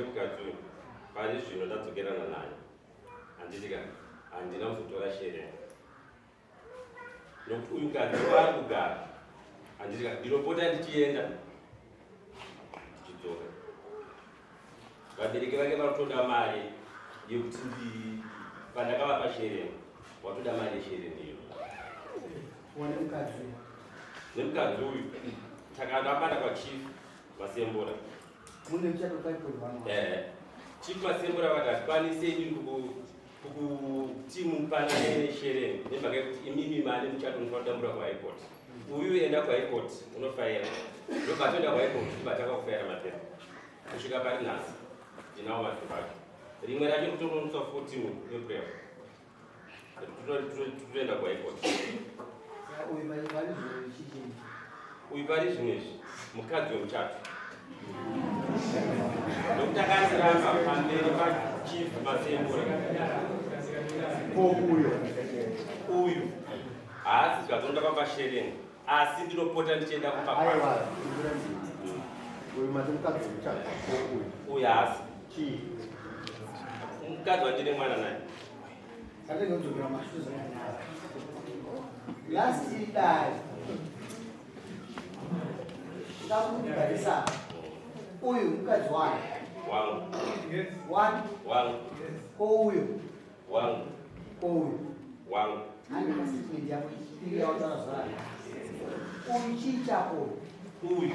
Vemukadzi uyu pari zvino ndadzokerana naye, handiti ka? Handina kuzotora shereni nokuti uyu mukadzi waari kugara, handiti ka? Ndinopota ndichienda ndichidzoka. Vabereki vake vari kutoda mari yekuti ndi pandakavapa shereni, watoda mari yeshereni iyo. Wane mukadzi? Nemukadzi uyu takarambana kwaChief Masembura. Mune muchato 5.1? Chief Masembura vakati hatikwanise inini kukuti mupanane shereni nemhaka yekuti imimi mane muchato, unofanira kudambura kuHigh Court. Uyu enda kuHigh Court unofaira, ndobva toenda kuHigh Court, ndobva tanga kufaira mapepa kusvika pari nhasi. Ndinawo mapepa acho, rimwe racho kutononotswa 14 April, totoenda kuHigh Court. Uyu pari zvino chichii? Uyu pari zvino izvi mukadzi wemuchato, nokuti akandiramba pamberi paChief Masembura. Ko uyo? Uyu haasi zvatonoda papashereni, asi ndinopota ndichienda kumba kwake. Aiwa, uyu mati mukadzi wemuchato, ko uyu? Uyu haasi. Chii? Mukadzi wandine mwana naye. Atinodzokera mashure zvakanaka. Last dai ndakugarisa, uyu mukadzi wani? Wangu. Wani? Wangu. Ko uyu? Wangu. Ko uyu? Wangu. Handi pastatement yako iri yautaura zvayo, uyu chii chako? Uyu,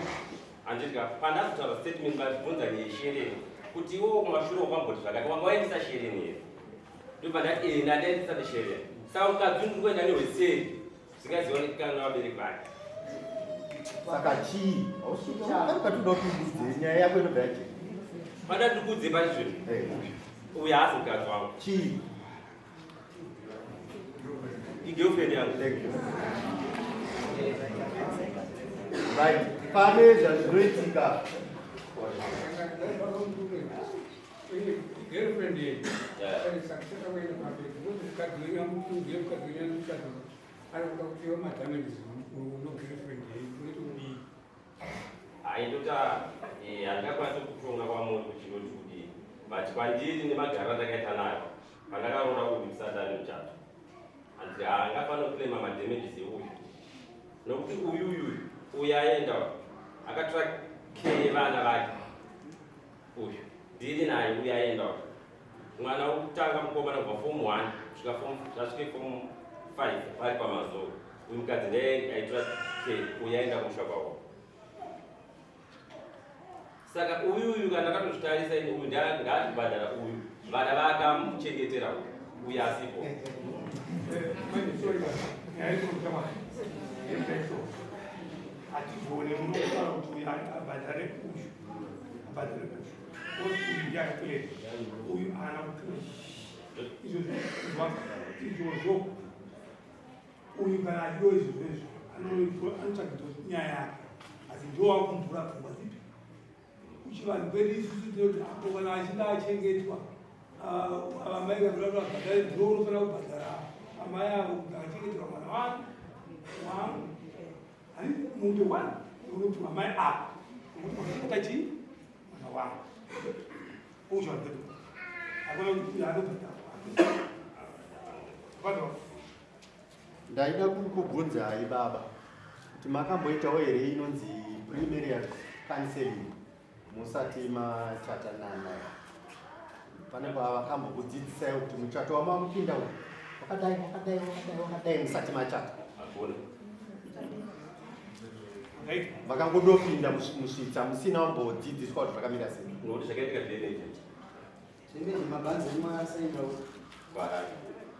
handiti, pandazotaura statement vachibvunza nyeshereni kuti iwowo kumashure wakwamboti zvakati, wanga waendesa shereni here? Ndobva ndati ee, ndandaendesa neshereni. Saka mukadzi uyu ndiri kuenda nehweseri zvingazivanikana navabereki vake. Saka chii? Hausvikatoda kuti ududze nyaya yako inobva yachii? Pandati ndikudze pari zvino, uyu haasi mukadzi wangu. Chii? Igirlfriend yangu. Thank you. Right, pane zvazvinoitika. Girlfriend yedu sakisaka kuenda pamberi kuti mukadzi wenyu amutunge, mukadzi wenyu amuchato, anokuda kupiwa madamages no girlfriend yedu, unoti kudii? Hai, ndota handingakwanisi kutonga kwamuri kuti ndoti kudii, but kwandiri nemagariro andakaita nayo pandakaroora uyu musati ane muchato, handiti, haangafanira kuclaima madamages euyu, nokuti uyuyuyu uyu aenda akatora care yevana vake. Uyu ndiri naye, uyu aenda uyu, mwana wekutanga mukomana kubva form 1 kusvika form zvasvike form 5 vari pamazoro. Uyu mukadzi ndiye aitora care, uyu aenda kumusha kwavo. Saka uyuyu kana akatozvitarisa ini, uyu ngaatibhadhara uyu vana vakamuchengetera uyu, uyu asipo. Sorry, nyaya iri hatigone munokutaura kuti uyu abhadhare uyu, abhadhare uyu, oti uyu ndiye akakurera, uyu haana kukurera. Izvozvo izvozvo, uyu kana achido izvozvo izvo anotsvagidza nyaya yake, asi ndio wakumvura pfungwa dzipi. Kuchivanhu kwedu isusu tinoti apo kana achinge achengetwa, amai kana kuti abhadhare, ndio unofanira kubhadhara amai avo kuti akachengeterwa mwana wangu wangu. Hani munhu one unoti amai avo nokuti wakachengeta chii mwana wangu. Kuchivanhu kwedu hakuna kuti uyu anobhadhara. Ndaida kukubvunzai baba kuti makamboitawo here inonzi premarital counseling musati machata nana? Pane pavakambokudzidzisai kuti muchato wamamupinda uyu wakadai, wakadai, wakadai, wakadai musati machata? Hakuna. Makangodopinda musvitsa musina wambodzidziswa kuti zvakamira sei? Nokuti zvakaitika zveneje. Zvimwe mabhanzi emwasaina? Kwarari.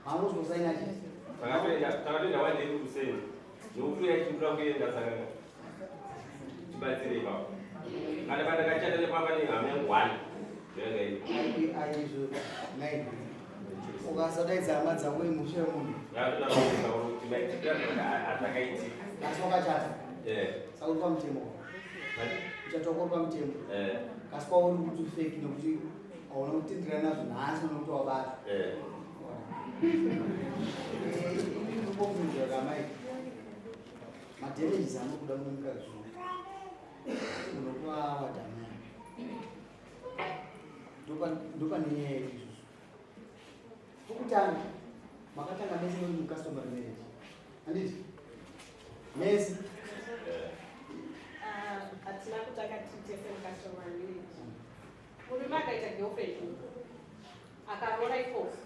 Mamuzosaina chii? Takatoenda one day kuseni nokuti uya chindura kuenda, saka tibatsire ipapo. Kana pandakachata nepamba nehama yangu one yanga iri. Aizvo nai ukasadaidza hama dzako, imusha yemunhu. Yatoda kuti maitikira azvakaitika. Asi wakachata? Eh. Saka uri pamutemo, muchato wako uri pamutemo. Eh. Kasi kwauri kuti fake nekuti hauna kutenderana nazvo nhasi nokuti wabata. Inini kamai, madamages anokuda mumukadzi unokuva wadhamai. Ndopane nyaya yedu isusu. Pokutanga makatanga mese muri mucustomary marriage, handiti mese? Ah, hatina kutanga tiri tese mucustomary marriage. Murume akaita girlfriend, akaroora ikoko,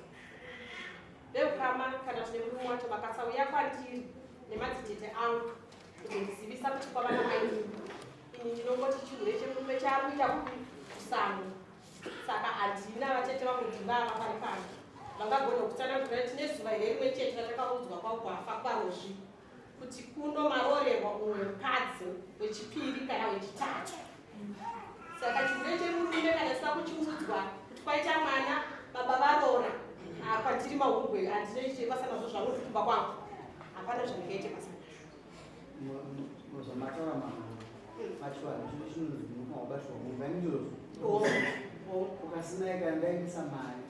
veukama kana tine murume wacho vakasauya kwandiri nemadzitete angu kuzondizivisa kuti kwava namainini, ini ndinongoti chihure chemurume chaari kuita kupi? Kusango. Saka handina vatete vangu ndivava vari pano vangagona kutsanangura. Tine zuva here rimwe chete ratakaudzwa kwagwafa kwarozvi kuti kuno maroorerwa umwe mukadzi wechipiri kana wechitatu? Saka chihure chemurume kana tisina kuchiudzwa kuti kwaita mwana, baba varoora, ah, kwatiri mahumbwe. Handinoite basa nazvo zvangu kumba kwangu, hapana zvandingaite basa nazvo. Zvamataura machivanhu chino chinonzi munofana kubatirwa mumba indizvozvo? Oh. Ukasina kana ndaendesa mari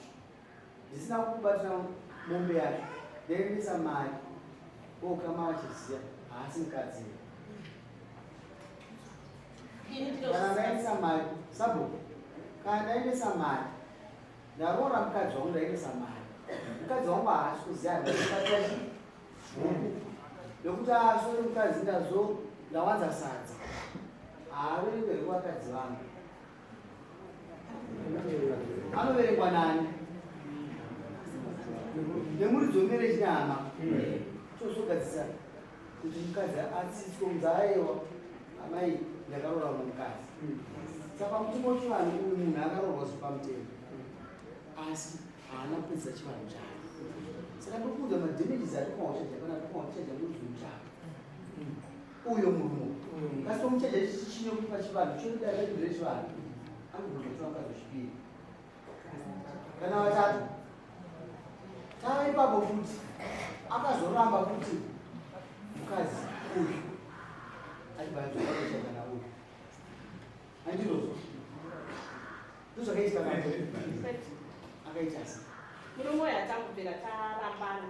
ndisina kubatira mombe yacho, ndaendesa mari, okama vachiziya, haasi mukadzi. Ini Kana ndinozviziva. Ndaendesa mari sabhuku, kana ndaendesa mari, ndaroora mukadzi wangu, ndaendesa mari, mukadzi wangu haasi kuziya, ndakubatira chi huku nekuti asori mukadzi, ndazo ndawanza sadza, haaverengerwi vakadzi vangu, anoverengwa nani? Nemuridzi wemarriage nehama. Tozogadzisa kuti mukadzi atsitswe kunzi, aiwa amai, ndakaroora umwe mukadzi. Saka mutemo wechivanhu, uyu munhu akaroorwa zviri pamutemo asi haana kupedzisa chivanhu chake. Saka ndokuudza madamages atokona kuchaja pana tokona kuchaja muridzi wemuchato uyo murume, kasi tomuchaja chine kuti pachivanhu chodarechivanhu anogona kutora mukadzi wechipiri kana vatatu. Tava ipapo futi, akazoramba kuti mukadzi uyu achibva adzoka kana uyu, handizvozvo? Ndozvakaitika akaita se Murume uyu hatangobvira tarambana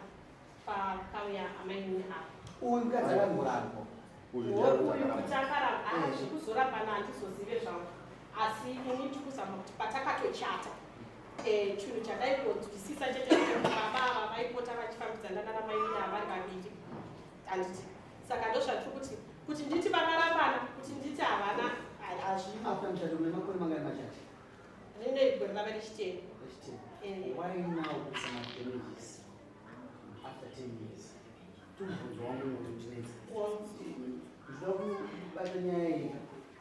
pakauya amainini ava. Uyu mukadzi akangorambwa. Uyu Uyu kuti akaramba, zvekuzorambana handizozive zvangu, asi ini ndikuzama kuti patakatochata, chinhu chandaingonzwisisa chete kuti baba ava vaipota vachifambidzana nanamainini ava vari vaviri, handiti? Saka ndozvatiri kuti nditi vakarambana, kuti nditi havana, hazvimo. After muchato mune makore mangani machati? Rine gore rava rechiteni. Rechiteni. Eh. Why now kuisa madamages after 10 years? Tumubvunzo wangu unotondinetsa. Ndinoda kubata nyaya iyi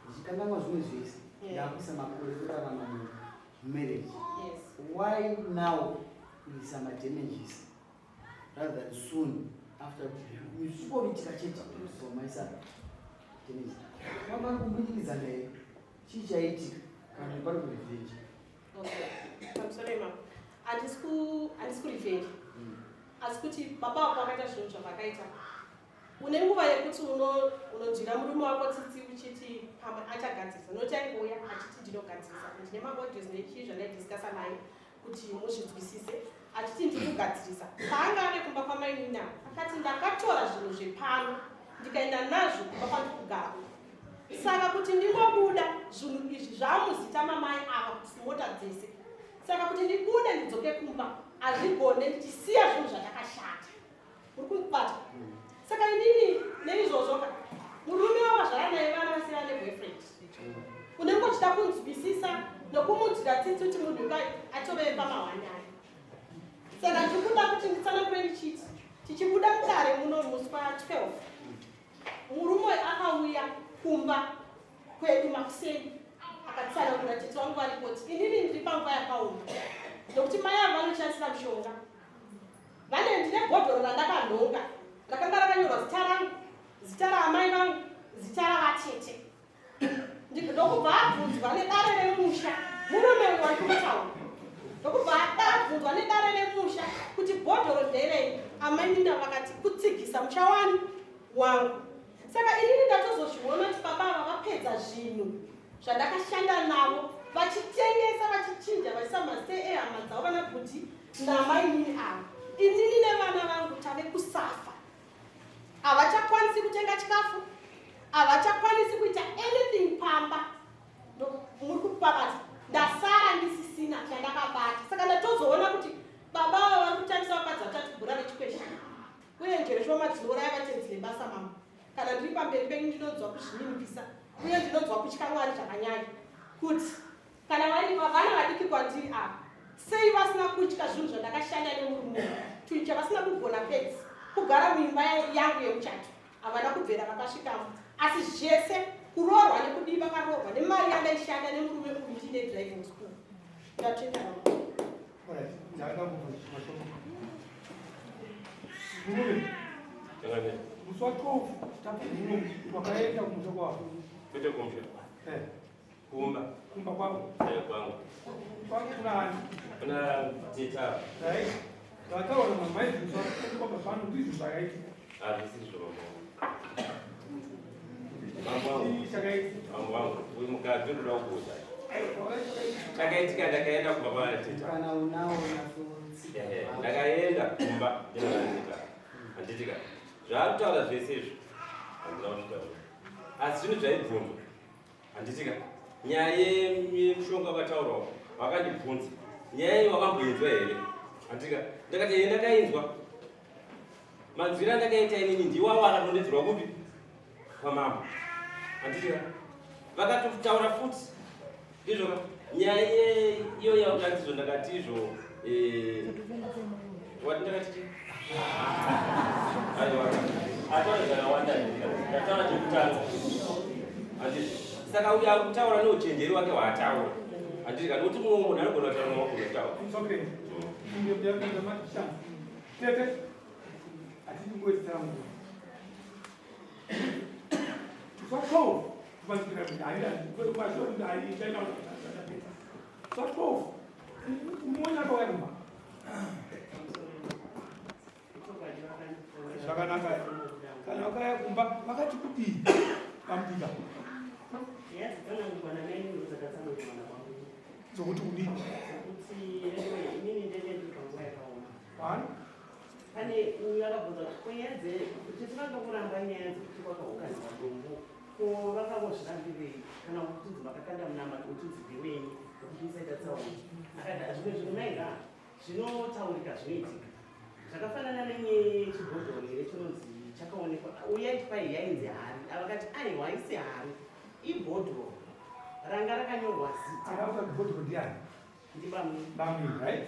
ndichikanganwa zvimwe zvese. Ndakuisa makore ekurarama mumarriage. Why now kuisa madamages rather than soon after zvichipoitika chete maisa damages? Mama kumbudikidzana here? Chii chaitika kana kuti pari kurevenge? Okay, pamusoro imapo handisi kurevenge, asi kuti baba vako vakaita zvinhu zvavakaita. Une nguva yekuti unonzwira murume wako tsitsi uchiti pamwe achagadzirisa, nokuti aingouya achiti ndinogadzirisa, ndine maaudios nechii zvandaidiscussa naye kuti muzvinzwisise, achiti ndikugadzirisa. Paanga ave kumba kwamainina, akati ndakatora zvinhu zvepano ndikaenda nazvo kumba kwandikugara. Saka kuti ndingobuda, zvinhu izvi zvamuzita mamai ava, kuti mota dzese, saka kuti ndibude ndidzoke kumba hazvigone ndichisiya zvinhu zvatakashata. Uri kundibata? Saka inini neizvozvo ka, murume wavazvara naye vana vasina neboyfriend, unenge uchida kunzwisisa nokumunzwira tsitsi kuti munhu ka atove pamahwanyaya. Saka ndiri kuda kuti nditsanangure ndichiti tichibuda mudare muno musi wa12, murume uyu akauya kumba kwedu makuseni, akatsanangura tete vangu varipoti, inini ndiri panguva yakaoma nokuti mai avo vanoshandisa mushonga. Vane ndine bhodhoro randakanhonga rakanga rakanyorwa zita rangu, zita raamai vangu, zita ravatete. Ndokubva abvunzwa nedare remusha, murume uyu wandiri kutaura, ndokubva abvunzwa nedare remusha kuti bhodhoro nderei. Amai Nina vakati kutsigisa musha wani wangu. Saka inini ndatozozviona kuti baba ava vapedza zvinhu zvandakashanda navo, vachitengesa, vachichinja, vachiisa mazita ehama dzavo, vana bhuti namainini ava. Inini nevana vangu tave kusafa, havachakwanisi kutenga chikafu, havachakwanisi kuita anything pamba. Muri kupabata. Ndasara ndisisina chandakabata. Saka ndatozoona kuti baba ava vari kutambisa vakadzi vatatu bhora rechikwesha. Uye njere shoma dzinouraya vatenzi nebasa mambo. Kana ndiri pamberi penyu ndinonzwa kuzvininipisa uye ndinonzwa kutya Mwari zvakanyanya. Kuti kana vari vana vadiki kwandiri ava, sei vasina kutya zvinhu zvandakashanda nemurume uyu? Chinhu chavasina kugona bedzi kugara muimba yangu yemuchato. Havana kubvira vakasvikamo. Asi zvese kuroorwa nekudii vakaroorwa nemari yandaishanda nemurume uyu ndiine driving school. Ndatenda mambo. Alright, ndakada kubvunza mashoko. Murume, Changamire. musi wa 12 tapinda muno wakaenda kumusha kwavo. Kwete kumusha. Eh, Kumba. kumba kwavo. Eh, kwangu. Kwangu kuna ani? Kuna teta. Right? Vataura mamai musi wa 12 pano ndizvo zvakaitika. Hazvisi izvo mambo wangu. Mambo wangu. Chii chakaitika? Mambo wangu. Uyu mukadzi unoda kukuudza. Aiwa, chakaitika. Chakaitika ndakaenda kumba kwana teta. Kana unawo nasotsika. Ehe, ndakaenda kumba ndina teta. Handitika. Zvaari kutaura zvese izvo handina kuzvitaura. Asi zvinhu zvaibvunzwa. Handitika. Nyaya yemushonga wakataurwa vakandibvunza. Nyaya iyi wakamboinzwa here? Handitika. Ndakati ehe ndakainzwa. Manzwiro andakaita inini ndiwawo akadonhedzerwa kupi? Kwamambo. Handitika. Vakatotaura futi. Ndizvo ka? Nyaya iyo yakanzizvo ndakati izvo wati ndakati chii? Aiwa. Ataura zvakawanda handika. Ndataura chekutanga. Handiti. Saka uyo ari kutaura neuchenjeri wake hwaataura. Handiti kana kuti mumwe munhu anogona kutaura mumwe wagona kutaura. It's okay. Ndiyapinda machance. Tete, hatidi kuwedzera nguva. Musi wa 12 kuvanzira kuti hayi kwasho kuti hayi chaina kuti Musi wa 12 unoona akauya kumba. Zvakanaka. Kana vakauya kumba vakati kudii pamubika Nyaya dzatsanangurwa namai ndo dzakatsanangurwa nababa. dzokuti kudii? Kuti anyway, inini ndenge ndiri panguva yakaoma. One, Pane uyu akabvunza kuti ko nyaya kuti tivandokuramba nyaya dzekuti kwakaunganidzwa dombo ko vakangozvirambirei kana kuti vakakanda munamato kuti ndewenyu kuti musaita tsaona. Akati zvimwe zvinhu maiga zvinotaurika zvinoitika. Zvakafanana nenyaya yechibhodhoro here chinonzi chakaonekwa uyaiti kwai yainzi hari. Avakati aiwa haisi hari ibhodhoro ranga rakanyorwa zita akauta kuti bhodhoro ndiani? ndibamwe Bamwe, right?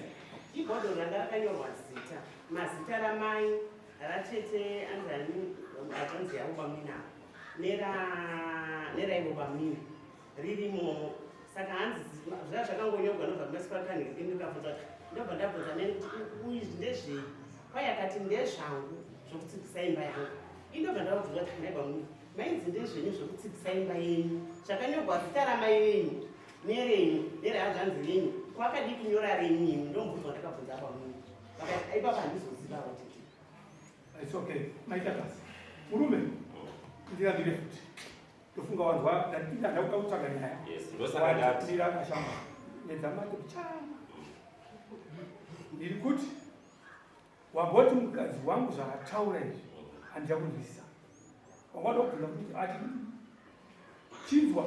ibhodhoro ranga rakanyorwa zita mazita ramai ratete anzani hanzvanzi yavo bamwina nera neraivo bamwina ririmomo saka hanzi zviya zvakangonyorwa nobva kumasipakandikabvunza ndobva ndabvunza neni kuti izvi ndezvei kwai akati ndezvangu zvokutsigisa imba yangu indobva ndavabvunza kuti nhai bamwina mainzi ndezvenyu zvokutsigisa imba yenyu zvakanyorwa zita ramai venyu nerenyu nerehanzvanzi yenyu kwakadii kunyora renyu imi ndomubvunzo wandakabvunza bamwina vakati ipapa handizozivawo tete It's okay. Maita basi. Murume, ndirambire futi. Ndofunga wanzwa ndati ndakuda kutsvaga nyaya. Yes, ndosaka ndati. Ndira kashamba. Nedzamate kuchana. Ndiri kuti wamboti mukadzi wangu zvaataura izvi handida kunzwisisa. Wangada kubvunza kuti ati chinzwa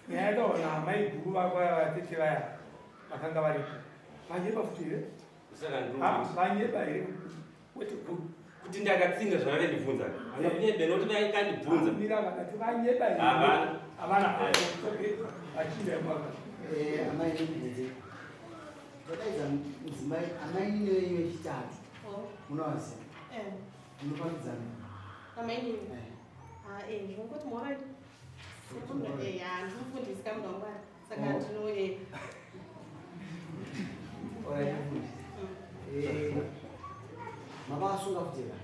nyaya yataurwa naamai guru vako vaya vatete vaya vakanga varipo. Vanyeba futi here? Saka ndiri Ah, vanyeba here? Wete guru. kuti ndakatsinga zvavakandibvunza. Handina kunyebe nokuti vakandibvunza. Mira vakati vanyeba here? Havana. Havana. Okay. Achinda mwaka. Amai ndikubvunze. Ndakaidza mudzimai amai venyu vechitatu. Oh, Munovaziva? eh, Munofambidzana? amainini. Eh. Ah, eh, zvongoti mhora. Semunhu eh, handimufundisi kamunhu waMwari. Saka Oh. ndino eh. Alright, mufundisi. Mavasunga futi here?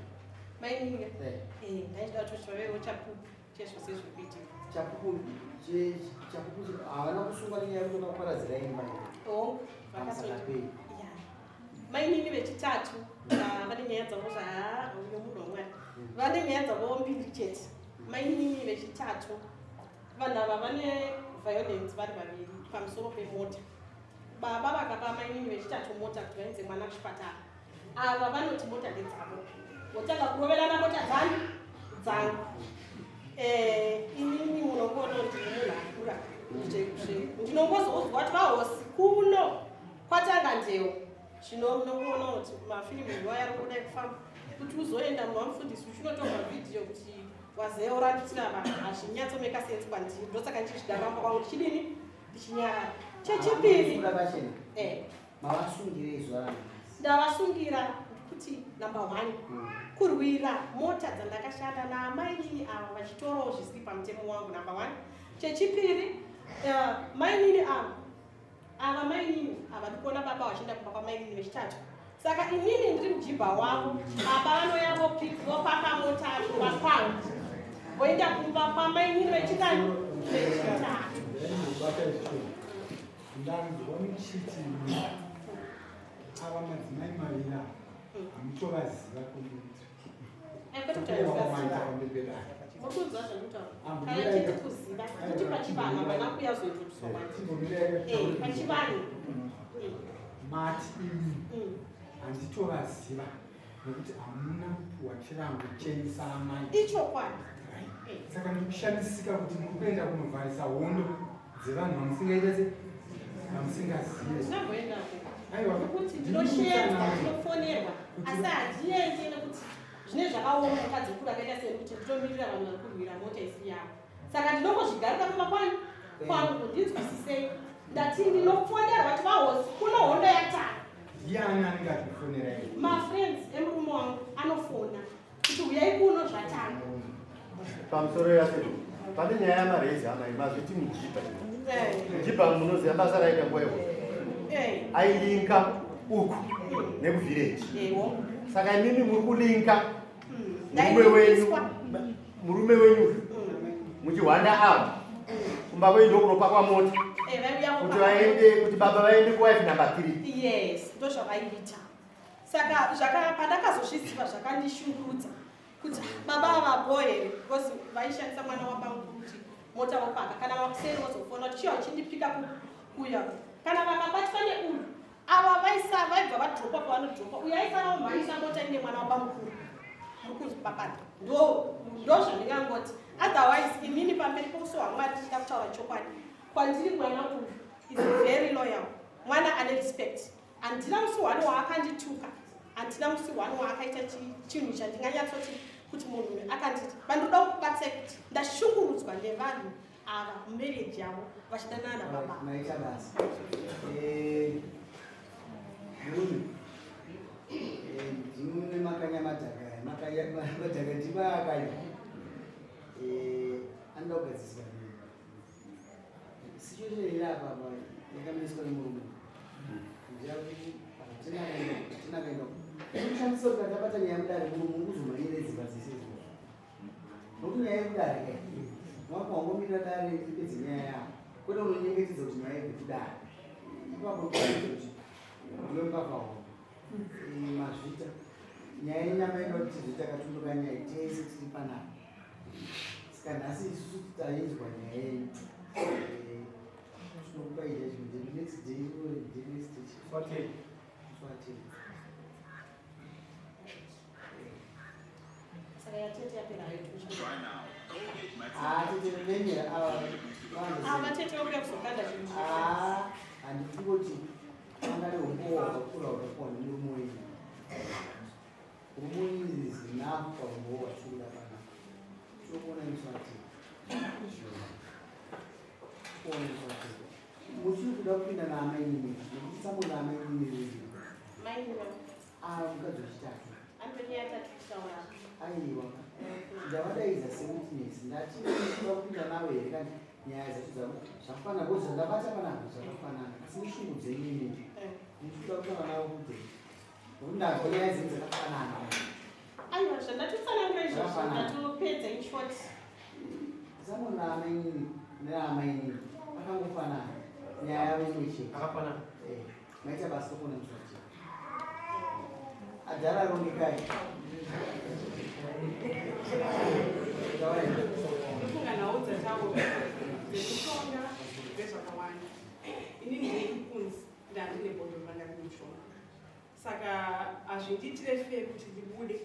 Mainini. Eh. Eh, ndaida kuti vavewo chapupu chezvose zviri kuitika. Chapupu chapupu havana kusungwa nenyaya yekuti vakaparadzira imba here? Oh, Pamusana vakasoti. pei? Ya. Mainini vechitatu vane nyaya dzavo zva uyo munhu waMwari. Vane nyaya dzavo mbiri chete. Mainini vechitatu vanhu ava vane violence vari vaviri pamusoro pemota. Baba vakapa mainini vechitatu mota kuti vaendese mwana kuchipatara. Ava vanoti mota ndedzavo. Votanga kuroverana mota dzani dzangu. Inini munongoona kuti ndiri munhu akura. Ndinongozoudzwa kuti vahosi kuno kwatanga ndewo. Zvino munongoona kuti mafilimu nguva yari kuda kufamba kuti uzoenda munhu wamufundisi uchinotorwa vhidhiyo kuti wazeoranditira vanhu hazvinyatsomeka sense kwandiri. Ndosaka ndichizvida pamba kwangu ndichidini ndichinyarara. Chechipiri eh. Mavasungirei zuva ranhasi? Ndavasungira kuti number one kurwira mota dzandakashanda naamainini ava vachitorawo zvisiri pamutemo wangu number one. Chechipiri mainini ava ava mainini ava ndikuona baba vachienda kumba kwamainini vechitatu. Saka inini ndiri mujibha wavo, baba vanouya vopaka mota kumba kwangu voenda kumba kwamainini vechitatu. Ndanzwa muchiti ava madzimai maviri ava hamutovaziva kuti Mukunzwa zvandikutaura. Kana chiti kuziva, kuti pachivanhu havana kuuya kuzointroducwa kwandiri. Pachivanhu. Mati imi handitovaziva nekuti hamuna kupuwa chirango chenyu saamai. Ichokwadi. Saka ndikushamisika kuti muri kuenda kunovharisa hondo dzevanhu vamusingaita se vamusingazive. Ndinamboendako. Aiwa. Nekuti ndinoshedzwa, ndinofonerwa, asi handiendi nekuti zvine zvakaoma mukadzi mukuru akaita seni kuti ndinomirira vanhu vari kurwira mota isiri yavo. Saka ndinongozvigarira kumba kwani kwangu ndinzwisisei. Ndati ndinofonerwa kuti vahosi kuno hondo yatanga. Ndiani anenge achikufonera iwe? Mafriends emurume wangu anofona kuti huyai kuno zvatanga. Pamusoro yase pane nyaya yamarezi amai mazviti mujibha. Mujibha munoziva basa raita nguva iyoyo. Ailinka uku nekuvillage. Saka imimi muri kulinka murume wenyu murume wenyu muchihwanda ava kumba kwenyu ndokunopakwa mota kuti vaende kuti baba vaende kuwife number 3. Yes, ndozvavaiita. Saka zvaka pandakazozviziva zvakandishungurudza kuti baba ava bho here because vaishandisa mwana wabamukuru kuti mota vopaka kana vakuseri vozofona kuti chiya uchindipika kuya kana vakabatwa neuyu ava vaisa vaibva vadropa pavanodropa uyu aisara omhanyisa mota ine mwana wabamukuru muri kuzvipapata ndo zvandingangoti otherwise inini pamberi pouso hwamwari tichida kutaura chokwadi kwandiri mwana uyu is very loyal mwana ane respect. Handina musi one waakandituka, handina musi one waakaita chinhu chandinganyatsoti kuti munhu uyu akanditi. Vandoda kubatsira kuti ndashungurudzwa nevanhu ava mumarriage yavo vachidanana nababa. Maita basa. Murume, ndimune makanya madhaka aya, madhaka ndima akanya. Anoda kugadziswa nei? Situation iri apa apa yakamiswa nemurume. Ndeyekuti hatina kuenda, hatina kuenda. Kushandisa kuti ndakabata nyaya mudare murume uri kuzomhanyira dzimba dzese idzodzo. Nokuti nyaya yekudare kai, wako wangomirira dare ipedze nyaya yako. Kwete unonyengetedza kuti nyaya ibve kudare. Ipapo unoita kuti ndiwe mbavha hombe. Mazvita. Nyaya yenyama inoda kuti tizwe takatumbuka nyaya tese tiri panapa. Saka nhasi isusu tainzwa nyaya yenyu. Tinokupa judgment yedu next day, the next day. Swatei. Swatei. Saka yatete yapera hayo. Ah, tete nenyaya ava. Ava tete vakuda kuzokanda zvinhu. Ah, handiti kuti angade umbowo hwakakura hwakapuwa nemurume wenyu. Murume wenyu is enough paumbowo hwatiri kuda panapa. Tinokuona isu atei. Kuona isu atei. Muchiri kuda kupinda naamainini nekuti tsambo naamainini riri. Mainini. Ah, mukadzi wechitatu. Antonia yatatu kutaura. Aiwa. Ndavadaidza sewitness ndati kuda kupinda nawe here kana nyaya dzacho zvakafanana because zvandabata panapa zvakafanana asi neshungu dzenyu inini. Ndichikuda kutaura nawe kuti nekuti ndanzwa nyaya dzenyu dzakafanana. Aiwa, zvandatotsanangura izvozvo Zvakafanana. ndatopedza in short. Tsambo naamainini neamainini akangofanana nyaya yavo imwe chete. Akafanana. Maita basa kuona msati. Adhara rongekai. Ndofunga nhau dzataurwa dzekutonga dzezvakawanda. Inini ndiri kunzi ndandine bhodhoro ranga rine mushonga. Saka hazvindiitire fair kuti ndibude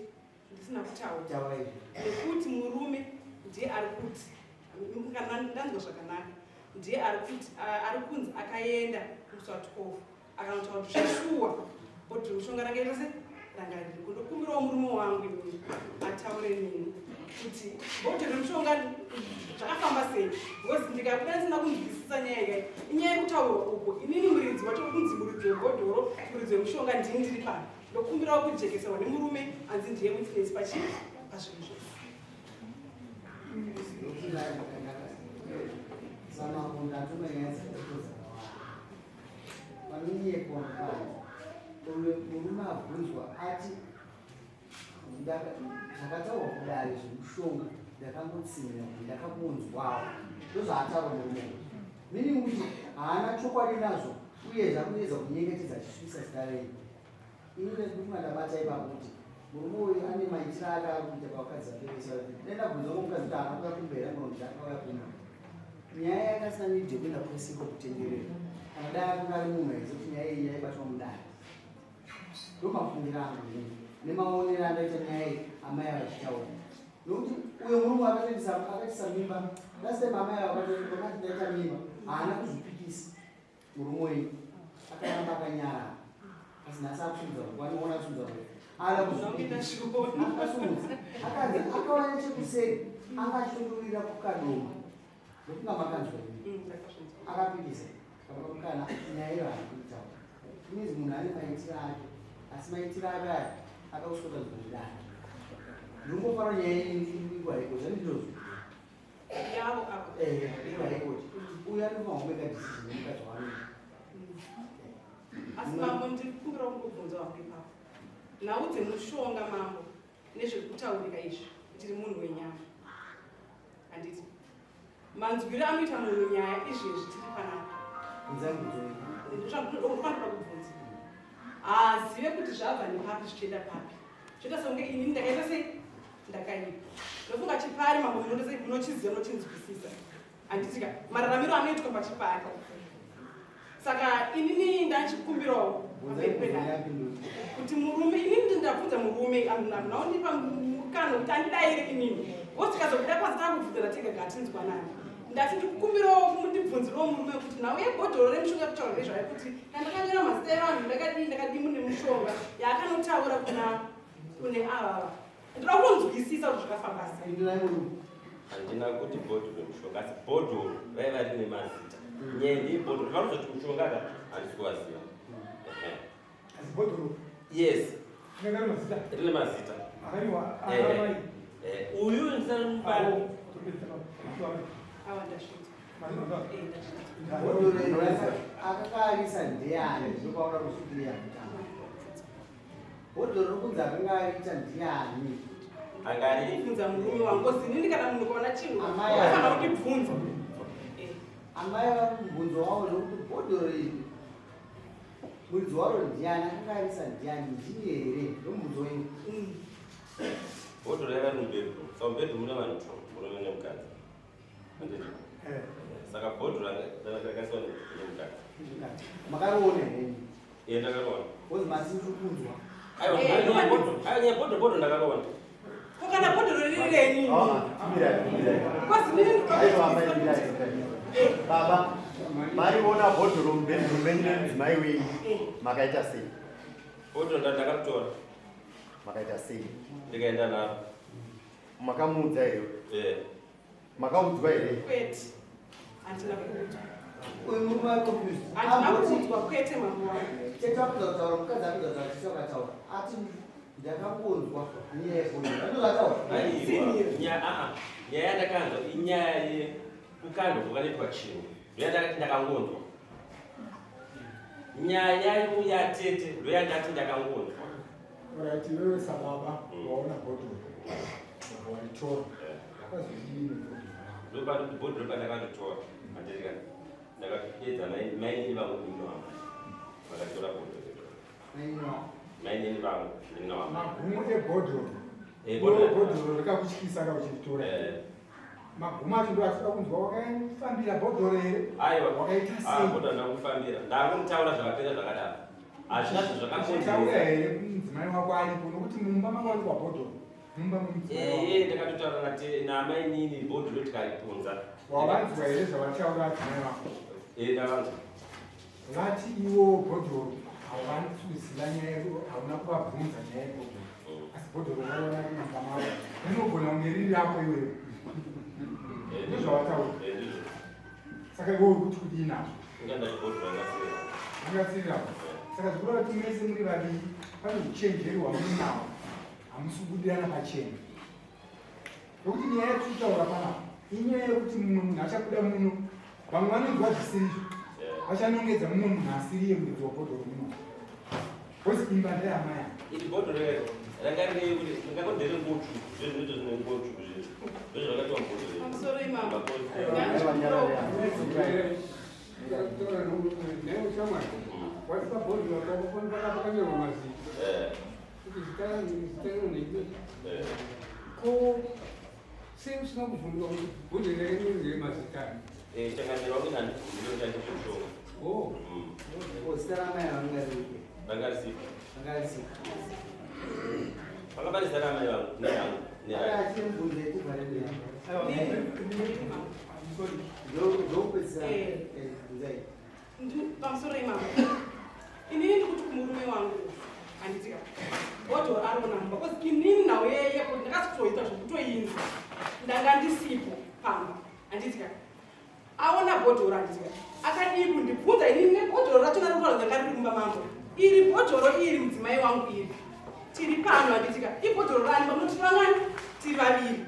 ndisina kutaura. Taura izvi. Nekuti murume ndiye ari kuti kana ndanzwa zvakanaka. Ndiye ari kuti ari kunzi akaenda musi wa 12 akanotaura kuti zveshuwa bhodhoro remushonga ranga ita se ranga ririko. Ndokumbirawo murume wangu inini ataure neni kuti bhodhoro remushonga zvakafamba sei, because ndikabuda ndisina kunzwisisa nyaya ikai. Inyaya yekutaurwa uko, inini muridzi wacho kunzi muridzi webhodhoro, muridzi wemushonga ndini ndiri pano. Ndokumbirawo kujekeserwa nemurume anzi ndiye witness pachii pazvinhu zvese. Samakunda atuma nyaya dzakaito dzakawanda panonyepwa mukadzi uyo. Murume abvunzwa ati, "Zvakataurwa kudare zvemushonga ndakangotsinira kuti ndakamunzwawo." Ndozvaataura murume uyu, meaning kuti haana chokwadi nazvo, uyezve akuedza kunyengetedza achisvibisa zita renyu. Ini ndikufunga ndabata ipapo kuti murume uyu ane maitiro ake ari kuita pavakadzi vake vese. Dai ndabvunza mukadzi kuti haana kuuya kumba here, angona kuti akauya kumba. Nyaya yakasina need yekuenda kwesiko kutenderera. Kana dai akanga ari munhu aiziva kuti nyaya iyi yaibatwa mudare. Ndo mafungiro angu inini nemaonero andaita nyaya iyi amai avachitaura, nokuti uyo murume akatoitisa akaitisa mimba last time. Amai ava vakati ndaita mimba, haana kuzvipikisa. Murume uyu akaramba akanyarara, asi nhasi akusumudza ruoko. Anoona asumudza ruoko, haana kuzvipikisa, akasumudza. Akanzi akauya nechekuseri, anga achitondorira kuKadoma, ndokunga makanzwa imi. Akapikisa kana nyaya iyo haana kuitaura. Means munhu ane maitiro ake, asi maitiro ake aya akauswa zvinodaro. Ndinongofara nyaya iyi iri haiko zvandinozwa yavo ava. Iri haikoti uyu anofanira kumeka decision nemukadzi waanoita. Asi mambo, ndiri kukumbira kungobvunza wangu ipapo nhau dzemushonga, mambo, nezvekutaurika izvi. Ndiri munhu wenyama, handiti? Manzwiro anoita munhu nyaya izvezvi tiri panapa, Bvunzai mubvunzo wenyu. Ndopanoda kubvunza, haazive kuti zvabva nepapi zvichienda papi. Zvoita sekunge inini ndakaita sei, ndakaipa. Ndofunga chipari, mambo, munoita sei, munochiziva, munochinzwisisa, handitika? Mararamiro anoitwa pachipari. Saka inini ndachikumbirawo Bvunzai pamberi mubvunzo pedare yapindura. Kuti murume, inini ndabvunza murume, hamuna kundipa mukana kuti andidayire inini. Wosikazobuda panze takubvunza ndatenga gatinzwanani. Ndati ndikukumbirawo mundibvunzirewo murume kuti nhau yebhodhoro remushonga kutaura nezvayo, kuti kana ndakanyora mazita evanhu, ndakadii ndakadii, mune mushonga yaakanotaura kuna kune avava. Ndoda kunzwisisa kuti zvakafamba sei. Pindurai murume. Handina kuti bhodhoro remushonga, asi bhodhoro raiva rine mazita. Nyaya ndeyebhodhoro. Vanozoti mushonga ka, handisi kuvaziva. Ehe. Asi bhodhoro Yes. rinenge rine mazita Rine mazita. akanyorwa Eh. aamai. Uyu ndisari. Awa, ndasvitswa. Eh, ndasvitswa. Bhodhoro iro akakarisa ndiani? Ndopaona kusvikira kutanga bhodhoro rokunzi akanga ariita ndiani? Angari Kubvunza murume wangu, because inini kana munhu ukaona chinhu Amai unofanira ava. kundibvunza. Eh. Amai vari mubvunzo wavo nekuti bhodhoro iri muridzi waro ndiani, akanga arisa ndiani, ndini here? Ndomubvunzo wenyu. Bhodhoro raiva riri mubedroom. Saka mubedroom mune vanhu two, murume nemukadzi, handiti? Saka bhodhoro rakaiswa nemukadzi. Makariona henyu? Iye, ndakariona. Because masi ndiri kunzwa. Aiwa. Eh, Aiwa, nyaya bhodhoro ndakariona. Ko kana bhodhoro riri renyu? Ah, mirai, mirai. Because inini Aiwa, amai, mirai, mirai. Baba, maiona bhodhoro mubedroom menyu nemudzimai wenyu, makaita sei? Bhodhoro ndakaritora. Makaita sei? Ndikaenda naro. Makamuudza here? Eh. Makaudzwa here? Kwete, handina kuudzwa. Uyu murume ari confused. Handina kuudzwa, kwete, mambo wangu. Tete apedza kutaura, mukadzi apedza kutaura, tete akataura ati ndakangonzwa nyaya yebhodhoro, ndozvataura. Aiwa, nyaya yandakanzwa inyaya yekukandwa kwakanoitwa chinhu, ndoyandakati ndakangonzwa. Nyaya yatete ndoyandati ndakangonzwa. Alright, iwewe sababa waona bhodhoro, waritora, wakazodini nebhodhoro rako? Ndopati bhodhoro pandakatotora, handiti? Ndakapedza mainini vangu, munin'ina wangu vakatora bhodhoro. Mainini vangu, munin'ina wangu. Magumo ebhodhoro. Eh, Iwewe bhodhoro. bhodhoro rikakutyisa ka uchiritora? Eh. Magumo acho ndo achida kunzwa, wakafambira bhodhoro here? Aiwa. Wakaita Ah, sei? bhodhoro ndakufambira, ndakutaura zvakapera zvakadaro, hazvina Uchitaura zvakakonzeresa. here mudzimai wako aripo? Nokuti mumba makawanikwa bhodhoro. Mumba memudzimai wako. Ee, ndakatotaura naamainini bhodhoro tikaripunza. Wavanzwa here zvavataura adzimai vako? Ee, ndavanzwa. Vati iwo bhodhoro hauvani kuziva nyaya yedu, hauna kuvabvunza nyaya yebhodhoro. Asi bhodhoro vaiona mumba mavo rinogona kunge riri rako iwewe. Ndozvavataura. Ee, ndizvo. Saka iwe uri kuti kudii nazvo? Inga ndati bhodhoro rangasirira. Rangasirira. Saka zvikureva kuti mese muri vaviri pane uchenjeri hwamunawo hamusi kubudirana pachena. Nokuti nyaya yatiri kutaura panapa inyaya yekuti mumwe munhu achabuda muno, vamwe vanonzwa zvisirizvo, vachanongedza mumwe munhu asiriye muridzi wabhodhoro muno. Because imba ndeyamai ava. Iri bhodhoro ranga rine kuti ringangoti ndere nguo tsvuku, zvezvinoita zvine nguo tsvuku zvezvi. Ndozvakatiwa mubhodhoro iri. Pamusoro imambo. Ko sei usina kuvhunduka kuti bhodhoro rakanyorwa mazita? Changamire wangu handibvumiri kuti andipe mushonga. Oh. Ko zita ramai vanga riripo? Ranga risipo. Ranga risipo. Panga pane zita ramai vangu nerangu nerake. Achiri mubvunzo yekuvhara nyaya. Ndokupedzisira. Bvunzai. Pamusoro imambo. Inini ndikuti kumurume wangu handitika bhodhoro ariona mumba because inini nhau yeyepo ndakatoita zvekutoinzwa ndanga ndisipo pamba handitika aona bhodhoro handitika akadii kundibvunza inini nebhodhoro rachona rikutaura ndanga riri mumba mangu iri bhodhoro iri mudzimai wangu iri tiri pano handitika ibhodhoro rani pamunoti vangani tiri vaviri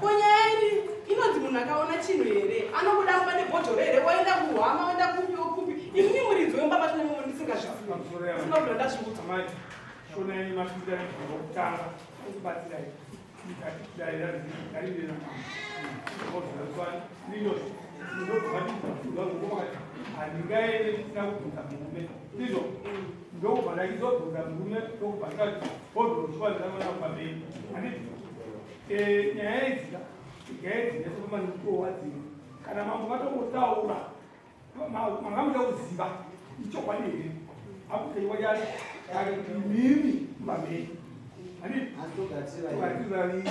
ko nyaya iri inonzi munhu akaona chinhu here anobuda mumba nebhodhoro here oenda kuhama oenda kupi okupi inini muridzi wemba machona imomo ndisingazvizivi sina kubva ndazviudza. Amai, shona yenyu mapinda kutanga kubatsirai handingaende ndisina kubvunza murume ndizvo ndokubva ndachizobvunza murume ndokubva ndikati bhodhoro pamberi handiti nyaya idzi nyaya idzi ndesopamanotowadziwa kana mambo vatongotaura mangamuda kuziva ichokwadi here akuteiwa chake kuti mimi pamberi handiti vaviri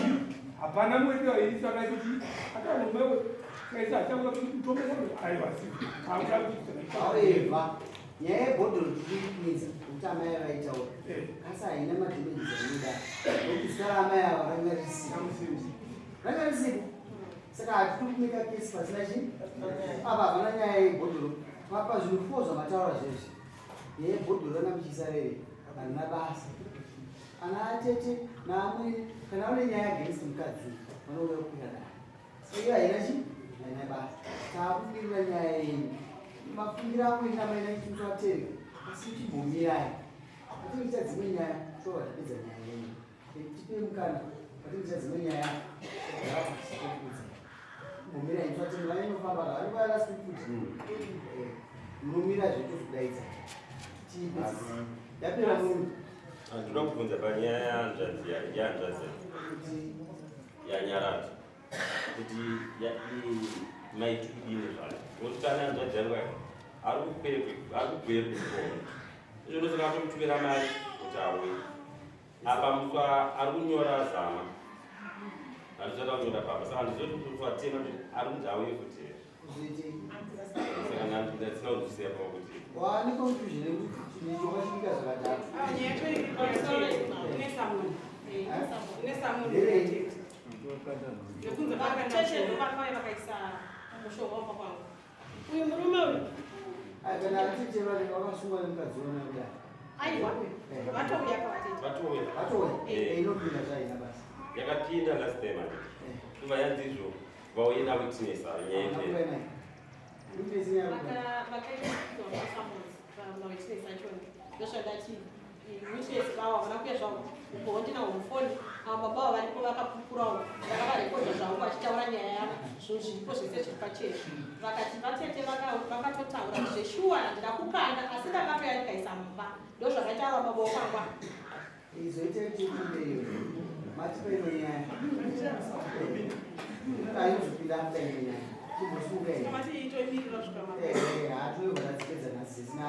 hapana mwedi vaviri saka kuti akarume kaisa achakuda kuti mutomesa aiwa However, nyaya yebhodhoro tiri kuipinza nekuti amai vaitaura kasi haina madamages anoda nokuti zita raamai ava ranga risipo ranga risipo saka hatiri kumeka kesi pasina chii apa hapana nyaya yebhodhoro papa zvinhu four zvamataura zvezvi nyaya yebhodhoro ranga muchiisa rere harina basa ana atete naamwene kana une nyaya against mukadzi vanouya kukwira dare saka iyo haina chii haina basa taakumirira nyaya yenyu mafungira amweni amaina chimusatereka asi chimbomirai patinge dzimwe nyaya tova tapedza nyaya yenyu tipe mukana patinge dzimwe nyaya gara pasi tokudza mbomirai musatereka vanofamba vari vaya last week futi munomira zve tozokudaidza tipedzise yapera munhu. Ndinoda kubvunza panyaya yehanzvadzi yehanzvadzi kuti yanyaradzo kuti maiti kudini zvayo nokuti kana hanzvadzi yangu ari kukwekwe ari kugweru kuchikoro izvo ndosaka atomutumira mari kuti auye apa muswa ari kunyora zama handisati kunyora papa saka handizoti kuti watema kuti ari kunzi auye futi here Kuzviitei? Saka ndasina kunzwisisa papa kuti Wane confusion yekuti chinhu chakasvika zvakadaro. Nyaya yacho iripo ine summon. Ine summon. Nderei? Nekunze Vatete ndo kwakana. vakauya vakaisa mushonga wamba kwangu. Uyu murume uyu Ai, kana atete vanenge vakasungwa nemukadzi wona kudai. Aiwa, vatouya pavatete. Vatouya. Vatouya. Eh. Inopinda zvaina basa. Yakapinda last time handiti kuva yanzizvo vauye nawitness ava nyaya Hauna ipera. kuuya naye. Witness nyaya kuuya. Vakaita masummons pamawitness achona ndozvandati witness vavo havana kuuya zvavo ukowo ndinawo mufoni ava baba vavo varipo vakapupurawo ndakavarekodha zvavo vachitaura nyaya yavo zvinhu zviripo zvese zviri pachena vakati vatete vakatotaura kuti zveshuwa handina kukanda asi ndakatoya ndikaisa mumba ndozvakaita ava baba vokwangwa. Izoita kuti ipinde iyo. Matipa ino nyaya. Ainozopinda after ino nyaya. Chimbosunga iyi. Mati itomirira kusvika mapera. Eh, eh, hatoyo zvadzipedza nhasi zvisina.